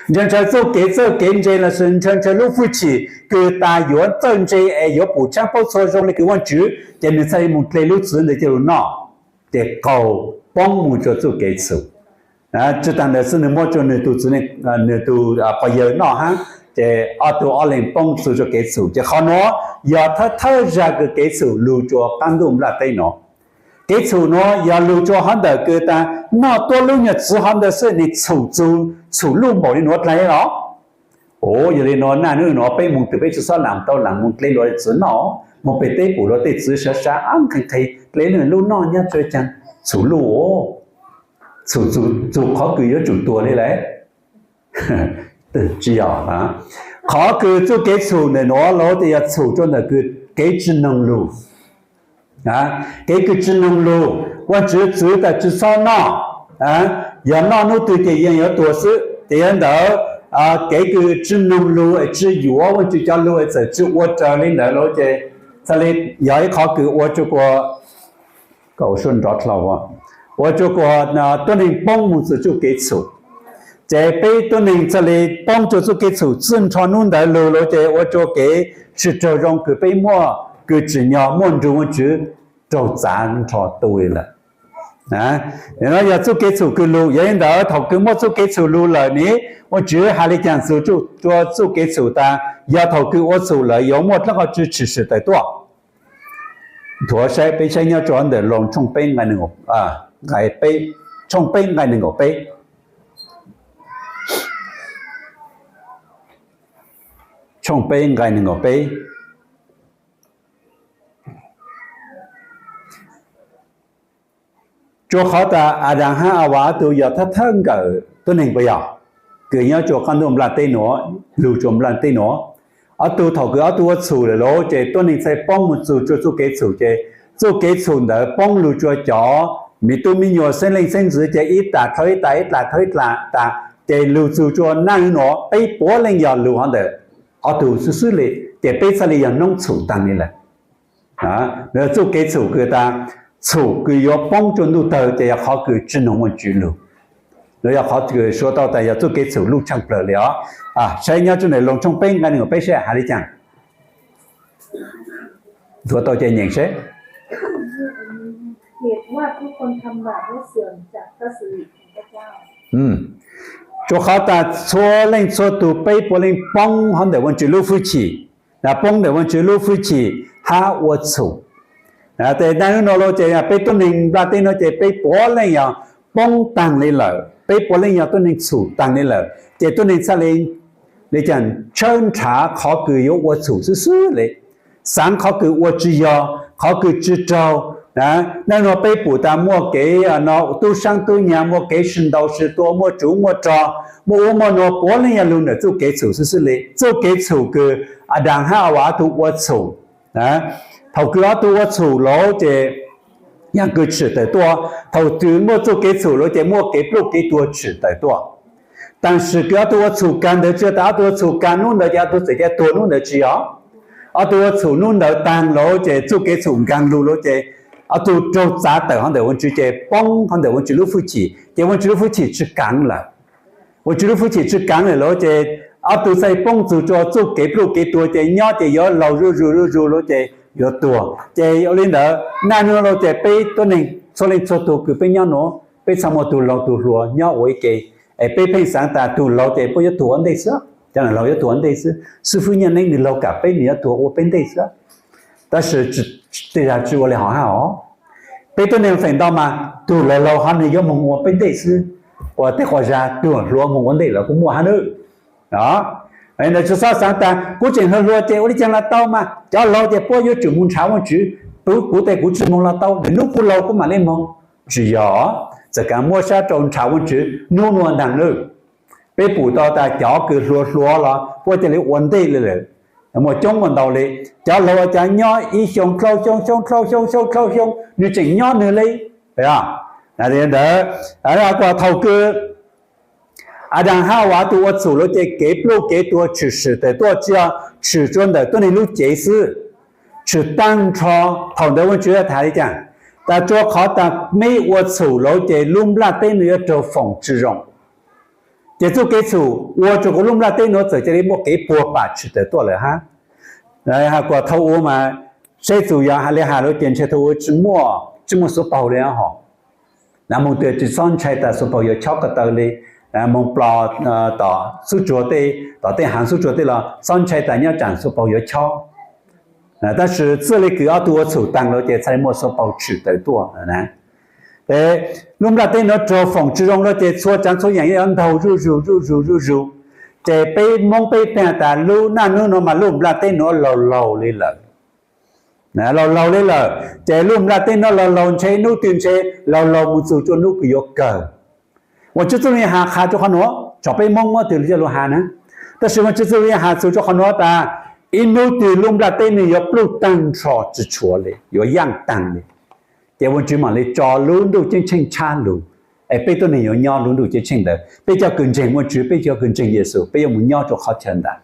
Ntshaw ntshaw txuj kev txawj kev ntse lossis ntshaw ntshaw lub hwj chim kws tas yuav txawj ntse es yuav pum tshaab paub txhua zoo le kws Vaajtswv, ces nwg txhaj le moog dle lub txwv ntawd coj lug noj, ces qaug poob moog rua txuj kev txhum. Tsi taag ntawd xwb, nwg muab rua nwg tug txiv neej, nwg tug quas yawg noj hab, ces ob tug ob leeg poob txug rua kev txhum. Ces qhov nuav yog thawj thawj zag kws kev txhum lug rua qaab ntuj nplaj teb nuav. Kev txhum nuav yog lug rua hov ntawm kws tas noj tuab lub nyuag txwv hov ntawd xwb nwg txhum txug txhum luj npaum le nuav dlhau los? Yog le nuav naj nub nuav peb moog tug peb tsi xob laam tau laam moog dle luas txwv noj, moog peg teb pum luas tej txwv sav sav, nqhis nqhis dle nwg lub noj nyab tsi caag, txhum luj, txhum txug qhov kws yuav tsum tuag le lawm. Tsi yog, qhov kws txuj kev txhum ntawm nuav lawv tes yog txhum rua ntawm kws kev tsi noog lug. Kev kws tsi noog lug, Vaajtswv txwv tas tsi xob noj, yog noj nub twg ces yeej yuav tuag xwb. Ces yog ntawd, kev kws tsi noog lug es tsi yuav Vaajtswv cov lug es txawm tsi ua raws le ntawd lawm ces txhaj le yog ib qhov kws ua rua kuas, ua rua kuas tuab neeg poob moog txug txuj kev txhum. Ces peb tuab neeg txhaj le poob rua txuj kev txhum txwj nrho nub ntawd lug lawm ces ua rua kev sib raug zoo kws peb muaj kws tsim nyog muaj nrug Vaajtswv raug txav nrho tu lawm. No yog txuj kev txhum kws lug, yog li ntawd thaum kws muaj txuj kev txhum lug lawm ne, Vajtswv has li caag txug rua txuj kev txhum tas yog thaum kws ua txhum lawm yuav muaj dlaab qhov tswv tshwm sim tawm tuaj. Thuav saib, peb saib nyob rua ntawm Loos tshooj peb nqai neeg nkaum peb. Tshooj peb nqai neeg nkaum peb. Rua qhov tas Adas hab Avas ob tug yog thawj thawj nkawm tuab neeg puas yog? Kws nyob rua qab ntuj nplaj teb nuav, lug rua nplaj teb nuav. Ob tug thaum kws ob tug ua txhum lawm lauj ces tuab neeg txhaj poob moog txug rua txuj kev txhum ces txuj kev txhum ntawd poob lug rua cov miv tub miv nyuas xeeb leej xeeb ntxwv ces ib tas dhau ib tas, ib tas dhau ib tas, ces lug txug rua naj nub nuav peb puav leej yog lug hov ntawm ob tug xwb xwb le, ces peb txhaj le yog noob txhum taag le lawm. Txuj kev txhum kws tas txhum kws yuav poob rua ntuj tawg ces yog qhov kws tsi noog Vajtswv lug. Nuav yog qhov kws suav tau tas yog txuj kev txhum luj tshaaj plawg le os. Saib nyob rua ntawm Loos tshooj peb nqai neeg nkaum peb saib has le caag. Nthuav tau ces nyeem seb. Rua qhov tas txhua leej txhua tug peb puav leej poob hov ntawm Vajtswv lub fwj chim, poob ntawm Vajtswv lub fwj chim hab ua txhum. Tes naj nub nuav lauj ces peb tuab neeg nplaj teb nuav ces peb puav leej yog poob taag le lawm, peb puav leej yog tuab neeg txhum taag le lawm, ces tuab neeg txhaj le, le caag tshawb nrhav qhov kws yuav ua txhum xwb xwb le, xaav qhov kws ua tsi yog, qhov kws tsi raug. Naj nub nuav peb pum tas muaj kev no tub saab tub nyag, muaj kev sib ntaus sib tua, muaj tsuv muaj rog, muaj ub muaj nuav puav leej yog lug ntawm txuj kev txhum xwb xwb le. Txuj kev txhum kws Adas hab Avas ob tug ua txhum, thaum kws ob tug ua txhum lauj ces yog kws tshwm tawm tuaj. Thaum kws muaj txuj kev txhum lauj ces muaj kev pluj kev tuag tshwm tawm tuaj. Tab sis kws ob tug ua txhum kag ntawd tsi yog tas ob tug ua txhum kag nub ntawd ces ob tug txawm ca tuag nub ntawd tsi yog. Ob tug ua txhum nub ntawd taag lauj ces txuj kev txhum nkaag lug lauj ces ob tug raug txav tawm hov ntawm Vajtswv ces poob hov ntawm Vajtswv lub fwj chim ces Vajtswv lub fwj chim tsi kaav lawm. Vajtswv lub fwj chim tsi kaav lawm lauj ces ob tug txhaj poob txug rua txuj kev pluj kev tuag ces nyob ces yuav laug zuj zus zuj zus lauj ces yuav tuag. Ces ua li ntawd naj nub lauj ces peb tuab neeg txhua leej txhua tug kws peb nyob nuav peb txhaj muaj tug laug tug hluas nyob ua ib ke. Es peb pheej xaav tas tug laug ces puab yuav tuag ua ntej xwb, cov laug yuav tuag ua ntej xwb, xib fwb Nyiaj Neeb nwg laug kag peb nwg yuav tuag ua peb ntej xwb. Tab sis tej zag tsi ua li hov hab os. Peb tuab neeg feem ntau mas tug laug laug hov nwg yuav moog ua peb ntej xwb, ua tej quas zag tug hluas moog ua ntej lawm kuj muaj hab nawb. Ntawd tsi xob xaav tas kuv tseem hluas hluas ces ua li caag los tau mas cov laug ces puab yuav tsum moog nrhav Vajtswv, kuv tes kuv tsi moog los tau, lwm nub kuv laug kuv mam le moog. Tsi yog, txawm kav muab sab rau nrhav Vajtswv nub nua ntaag nawb. Peb pum tau tas cov kws hluas hluas los puab ca le ua ntej le lawm, muaj coob muaj ntau le. Cov laug ua cas nyob ib xyoo dlhau xyoo, xyoo dlhau xyoo, xyoo dlhau xyoo nwg tseem nyob nwg le. Ntawd, kuas thaum kws Adas hab Avas tug ua txhum lauj ces kev pluj kev tuag tshwm sim tawm tuaj tsi yog tshwm rua ntawm tuab neeg lub cev xwb, tshwm taag nrho. Thaum ntawd Vajtswv has le caag? Tas rua qhov tas meb ua txhum lauj ces lub nplaj teb nuav yuav raug foom tsi zoo. Ces txuj kev txhum ua rua kuv lub nplaj teb nuav txawm ca le muaj kev puag pam tshwm tawm tuaj lawm hab. Has kuas thaum ub mas saib txug yog has le has lauj ces ntshe thaum ub tsi muaj, tsi muaj xuv paug le hov. Moog twg tsi xob ntshai tas xuv paug yuav chob ko taw le, moog plos tom xub tsuag tej, tom tej haav xub tsuag tej los xob ntshai tas nyob tsaam xuv paug yuav chob. Tab sis txij le kws ob tug ua txhum taag lauj ces txhaj le muaj xuv paug tshwm tawm tuaj. Lub nplaj teb nuav raug foom tsi zoo lauj ces txhua tsaav txhua yaam yuav ntaug zuj zus zuj zus zuj zus. Ces peb Moob peb pheej has tas lub naj nub nuav mas lub nplaj teb nuav laug laug le lawm. Laug laug le lawm, ces lub nplaj teb nuav laug laug ntshe nub twg ntshe laug laug moog txug rua nub kws yuav kawg. Ua tsi txuj lug has qha rua qhov nuav, tso peb Moob muab twg lug coj lug has na. Tab sis ua tsi txuj lug has txug rua qhov nuav tas ib nub twg lub nplaj teb nwg yuav pluj taag nrho tsi tshuav le, yuav yaaj taag le. Ces Vajtswv mam le tso lub ntuj ceeb tsheej tshab lug, es peb tuab neeg yuav nyob lub ntuj ceeb tsheej ntawd. Peb cov kws ntseeg Vajtswv, peb cov kws ntseeg Yexus, peb yuav moog nyob rua qhov chaw ntawd.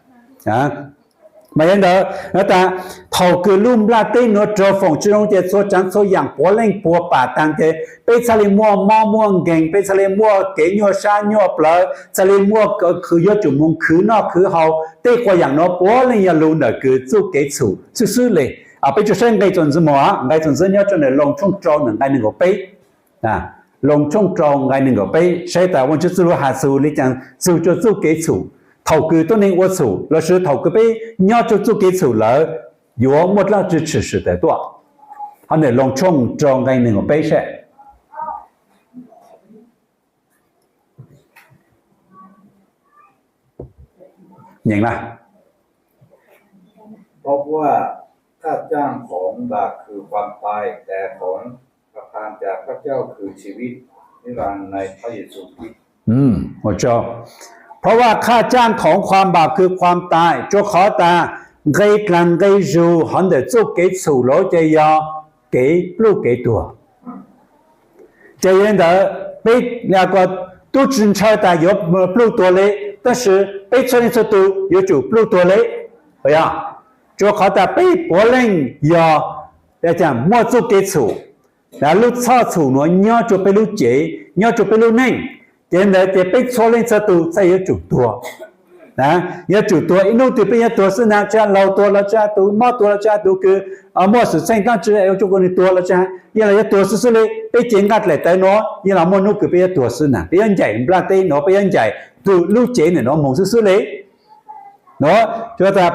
Mas yog ntawd, tas thaum kws lub nplaj teb nuav raug foom tsi zoo ces txhua tsaav txhua yaam puav leej puag pam taag ces peb txhaj le muaj mob muaj nkeeg, peb txhaj le muaj kev nyuaj sab nyuaj plawv, txhaj le muaj kws yuav tsum moog khwv noj khwv haus. Tej quas yaam nuav puav leej yog lug ntawm kws txuj kev txhum xwb xwb le. Peb tsum saib nqe txuas ntxiv moog, nqe txuas ntxiv nyob rua ntawm Loos tshooj rau nqe neeg nkaum peb. Loos tshooj rau nqai nees nkaum peb saib tas Vajtswv txuj lus has txug li caas txug rua txuj kev txhum. Thaum kws tuab neeg ua txhum lossis thaum kws peb nyob rua txuj kev txhum lawm, yuav muaj dlaab tsi tshwm sim tawm tuaj. Hov ntawm Loos tshooj rau nqai nees nkaum peb saib. เพราะว่าค่าจ้างของบาปคือความตาย แต่ของพระทานจากพระเจ้าคือชีวิตนิรันดร์ในพระเยซูคริสต์ เพราะว่าค่าจ้างของความบาปคือความตาย rua qhov tas nqe dlaag nqe zug hov ntawm txuj kev txhum lawm ces yog kev pluj kev tuag. Ces yog li ntawd peb tub tsi ntshaw tas yuav pluj tuag li, tab sis peb txhua leej txhua tug yuav tsum pluj tuag li. Yog, rua qhov tas peb puav leej yog muaj txuj kev txhum, lub txhoj txhum nuav nyob rua peb lub cev, nyob rua peb lub neej. Ces ntawd ces peb txhua leej txhua tug txhaj yuav tsum tuag. Yuav tsum tuag, ib hnub twg peb yuav tuag xwb na, tsi has laug tuag los tsi has tus mob tuag los tsi has tus kws muaj xwm txheej dlaab tsi ua rua nwg tuag los tsi has, yeej los yuav tuag xwb xwb li. Peb cev nqaj dlaim tawv nuav yeej los muaj hnub kws peb yuav tuag xwb na, peb yuav ncaim nplaj teb nuav, peb yuav ncaim tug lub cev ntawm nuav moog xwb xwb li. เ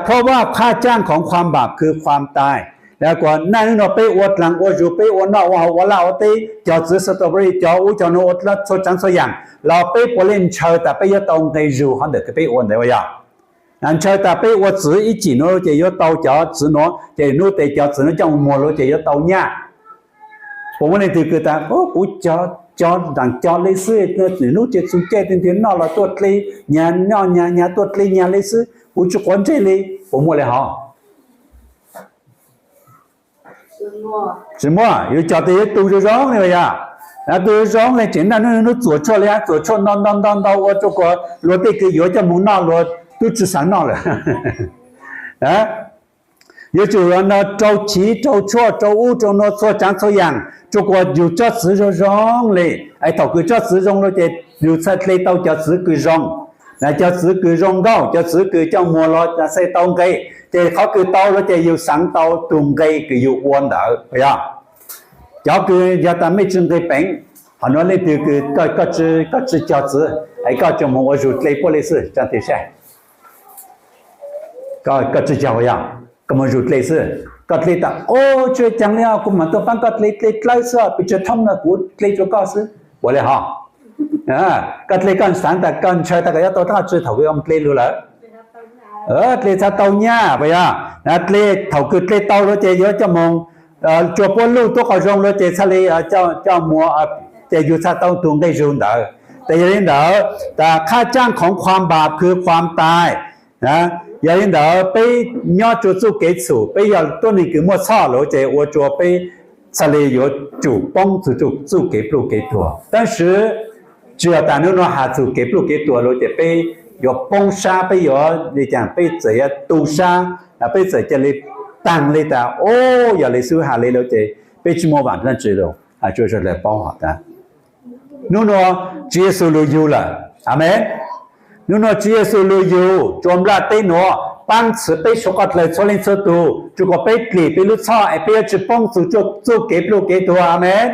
พราะว่าค่าจ้างของความบาปคือความตาย Kuas naj nub nua peb ua dlaag ua zug, peb ua noj ua haus, ua laj ua teb, cog txiv strawberry, cog ub cog nuav, ua txhua tsaav txhua yaam los peb puav leej ntshaw tas peb yuav tau nqe zug hov ntawm kws peb ua ntawd yog. Ntshaw tas peb ua txiv ib cim nuav ces yuav tau cov txiv nuav, ces hnub tes cov txiv nuav coj mus muag lawm ces yuav tau nyaj. Puas muaj leej twg kws tas kuv cog ntaam cog le xwb, hnub ces txug caij nrhiav noj los tuaj dle, nyag noj nyag, nyag tuaj dle nyag le xwb, kuv tsi quav ntsej li? Puas muaj le hov? Tsi muaj. Yus cog tes yuav tu zoo zoo le yog, tu zoo zoo le tseem naj nub nub txuam tshuaj le, txuam tshuaj ntau ntau ntau ntau ua rua kuas luag tej kws yuav coj moog noj luag tub tsi xaav noj lawm. Yuav tsum no rau chiv rau tshuaj rau ub rau nuav txhua tsaav txhua yaam rua kuas yus tsob txiv zoo zoo le. Es thaum kws tsob txiv zoo lawm ces yus txhaj dle tau cov txiv kws zoo. Cov txiv kws zoo nkauj, cov txiv kws coj muag los txhaj tau nqe. Ces qhov kws tau lawm ces yus xaav tau tug nqe kws yus ua ntawd yog. Cov kws yog tas mej tsi nqe peev, hov nuav leej twg kws koj tsi cog txiv, es koj tsuas moog ua zug dle puab le xwb, tsa tes saib. Koj tsi cog yog, koj moog zug dle xwb. Koj dle tas, o, tsi caag le, kuv maam tuaj paab koj dle, dle dlawb xwb, pes tsawg thoob no kuv dle rua koj xwb, puas le hov? Koj dle koj xaav tas koj ntshaw tas koj yuav tau dlaab tsi thaum kws dle lug lawm? Dle txhaj tau nyaj puas yog? Dle, thaum kws dle tau lawm ces yuav coj moog tsua puab luj tuab qhov zoo lawm ces txhaj le coj muag, ces yus txhaj tau tug nqe zug ntawd. Ces yog le ntawd tas ค่าจ้างของความบาปคือความตาย. Yog le ntawd peb nyob rua txuj kev txhum, peb yog tuab neeg kws muaj txhoj lawm ces ua rua peb txhaj le yuav tsum poob txug txuj kev pluj kev tuag. Tab sis tsi yog tas nub nua has txug kev pluj kev tuag lawm ces peb yuav poob sab, peb yuav le caag, peb txawm yuav tu sab, peb txawm ca le taag le tas, o, yog le xwb has le lawm ces peb tsi muaj vaam dlaab tsi lawm. Has rua sawv daws paub hov tas nub nua Tswv Yexus lug yug lawm. Amees. Nub nua Tswv Yexus lug yug rua nplaj teb nuav paab txhwv peb suav qhov dlawg txhua leej txhua tug, rua kuas peb dlim peb lub txhoj es peb yuav tsi poob txug txuj kev pluj kev tuag. Amees.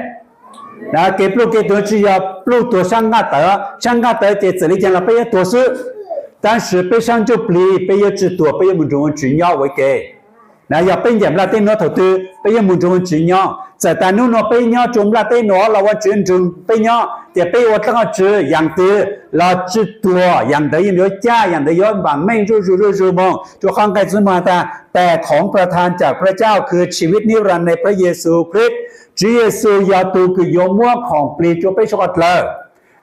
Kev pluj kev tuag tsi yog pluj tuag sab nqaj tawv, sab nqaj tawv ces txawm le caag los peb yuav tuag xwb. Tab sis peb sab ntsuj plig peb yuav tsi tuag, peb yuav moog nrug Vaajtswv nyob ua ke. Na yog peb ncaim nplaj teb nuav thaum twg peb yuav moog nrug Vaajtswv nyob. Txawm tas nub nua peb nyob rua nplaj teb nuav los Vaajtswv nrug peb nyob, ces peb ua dlaab tsi yaam twg los tsi tuag, yaam ntawd yeej yuav caj, yaam ntawd yuav vaam meej zuj zus zuj zus moog. Rua qhov nqe txwv moog has tas แต่ของประทานจากพระเจ้าคือชีวิตนิรันดร์ในพระเยซูคริสต์ Tswv Yexus yog tug kws yuav muab khoom plig rua peb suav qhov dlawg.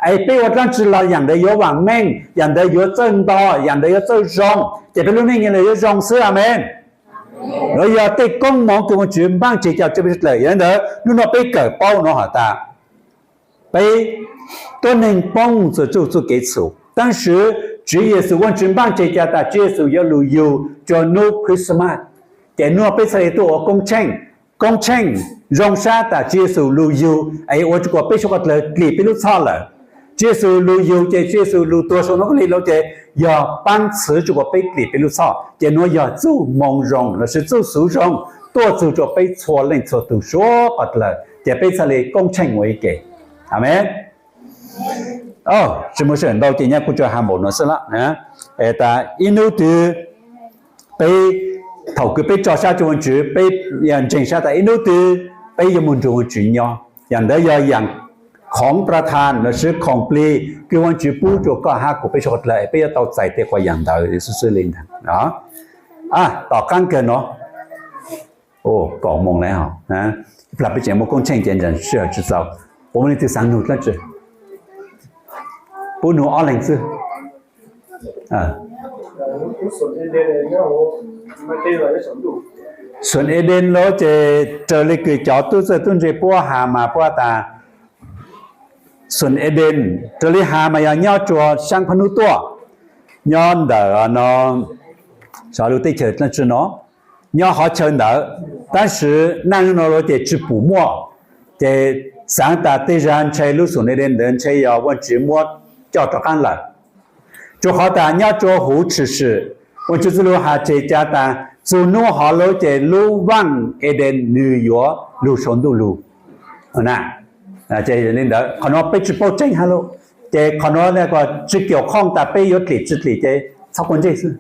Es peb ua dlaab tsi los yaam ntawd yuav vaam meej, yaam ntawd yuav txawj ntog, yaam ntawd yuav txawj zoo, ces peb lub neej yeej yuav zoo xwb. Amees. Nuav yog tej koob moov kws Vaajtswv npaaj tseg coj rua peb suav dlawg. Yog le ntawd nub nua peb kawm paub nuav has tas peb tuab neeg poob txug txuj kev txhum, tab sis Tswv Yexus, Vaajtswv npaaj tseg coj tas Tswv Yexus yuav lug yug rua nub Christmas, ces nub nua peb txhaj le tuaj ua koob tsheej. Koob tsheej zoo sab tas Tswv Yexus lug yug es ua rua kuas peb suav qhov dlawg dlim peb lub txhoj lawm. Tswv Yexus lug yug ces Tswv Yexus lug tuag sau nuav kub li lawm ces yog paab txhwv rua kuas peb dlim peb lub txhoj. Ces nuav yog txuj moo zoo lossis txuj xuv zoo tuaj txug rua peb txhua leej txhua tug suav qhov dlawg, ces peb txhaj le koob tsheej ua ib ke. Amees. Tsis muaj sij hawm ntau ces nyab kuj tsuas has npaum no xwb lawm. Es tas ib hnub twg peb, thaum kws peb tso sab rua Vaajtswv, peb yog ntseeg sab tas ib hnub twg peb yuav moog nrug Vaajtswv nyob, yaam ntawd yog yaam khoov pla tha lossis khoom plig kws Vaajtswv pub rua koj hab kuv peb suav dlawg, peb yuav tau txais tej quas yaam ntawd xwb xwb le ntag. Tom qaab kawg no, kaum moos lawm, plag peb tseem muaj koob tsheej ces sij hawm tsis txaus. Puas muaj leej twg xaav nug dlaab tsi? Puab nug ob leeg xwb. Xoom Eden lawm ces raws le kws cov tub txawj tub ntse puab has mas puab tas Xoom Eden raws le has mas yog nyob rua saab phab nub tuaj, nyob ntawm no, xyov lub teb chaws dlaab tsi no, nyob qhov chaw ntawd, tab sis naj nub no lawm ces tsis pum muaj. Ces xaav tas tej zag ntshe lub Xoom Eden ntawd ntshe yog Vaajtswv muab coj rov qaab lawm. Rua qhov tas nyob rua huv tshwm sim, Vaajtswv txuj lug has tseg ca tas txug nub hov lawm ces lub vaaj Eden nwg yuav lug sau ntuj lug. Ces le ntawd qhov nuav peb tsis paub tseeb hab lawm. Ces qhov nuav tsis kiam khooj tas peb yuav dlim tsis dlim ces txhob quav ntsej xwb.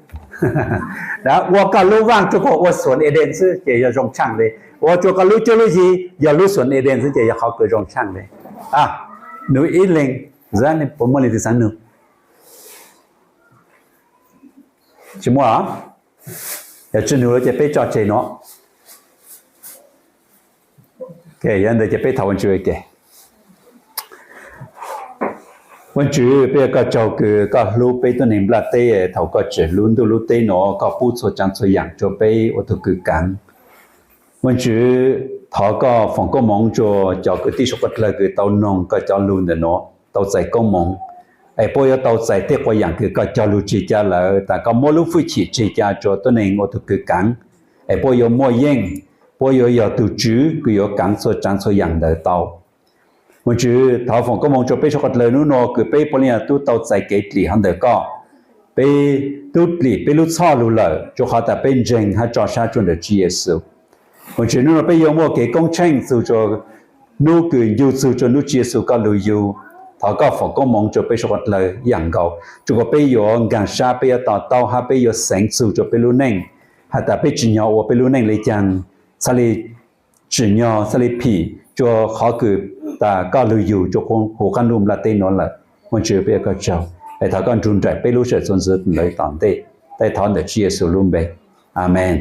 Ua koj lub vaaj rua koj ua Xoom Eden xwb ces yog zoo tshaaj le. Ua rua koj lub cuab lub yig yog lub Xoom Eden xwb ces yog qhov kws zoo tshaaj le. Nug ib leeg, puas muaj leej twg xaav nug? Tsis muaj. Yog tsis nug lawm ces peb tso tseg no. Yog ntawd ces peb thov Vaajtswv ua ke. Vaajtswv, peb ua koj tsaug kws koj hlub peb tuab neeg nplaj teb, thaum koj tsim lub ntuj lub teb no koj pub txhua tsaav txhua yaam rua peb ua tug kws kaav. Vaajtswv, thov koj foom koob moov rua cov kwv tij suav dlawg kws tau noog koj cov lug ntawm no, tau txais koob moov, es puab yuav tau txais tej quas yaam kws koj cog lug tseg ca lawm tas koj muab lub hwj chim tseg ca rua tuab neeg ua tug kws kaav, es puab yuav muaj yeej, puab yuav yog tug tswv kws yuav kaav txhua tsaav txhua yaam ntawd tau. Vaajtswv, thov foom koob moov rua peb suav dlawg nub no kws peb puav leej yog tub tau txais kev dlim hov ntawm koj. Peb tub dlim peb lub txhoj lug lawm rua qhov tas peb ntseeg hab tso sab rua ntawm Tswv Yexus. Vaajtswv, nub no peb yuav muaj kev koob tsheej txug rua nub kws ncu txug rua nub Tswv Yexus koj lug yug. Thov koj foom koob moov rua peb suav dlawg yaam nkaus, rua kom peb yuav nkaag sab, peb yuav to taub hab peb yuav xeev txug rua peb lub neej, has tas peb tsim nyog ua peb lub neej le caag, txhaj le tsim nyog, txhaj le phim rua qhov kws tas koj lug yug rua huv qaab ntuj nplaj teb no lawm. Vaajtswv, peb ua koj tsaug, es thov koj nrug nraim peb lub sawm txuas ntxiv ntawd tom ntej. Thov ntawm Tswv Yexus lub npe, Amees.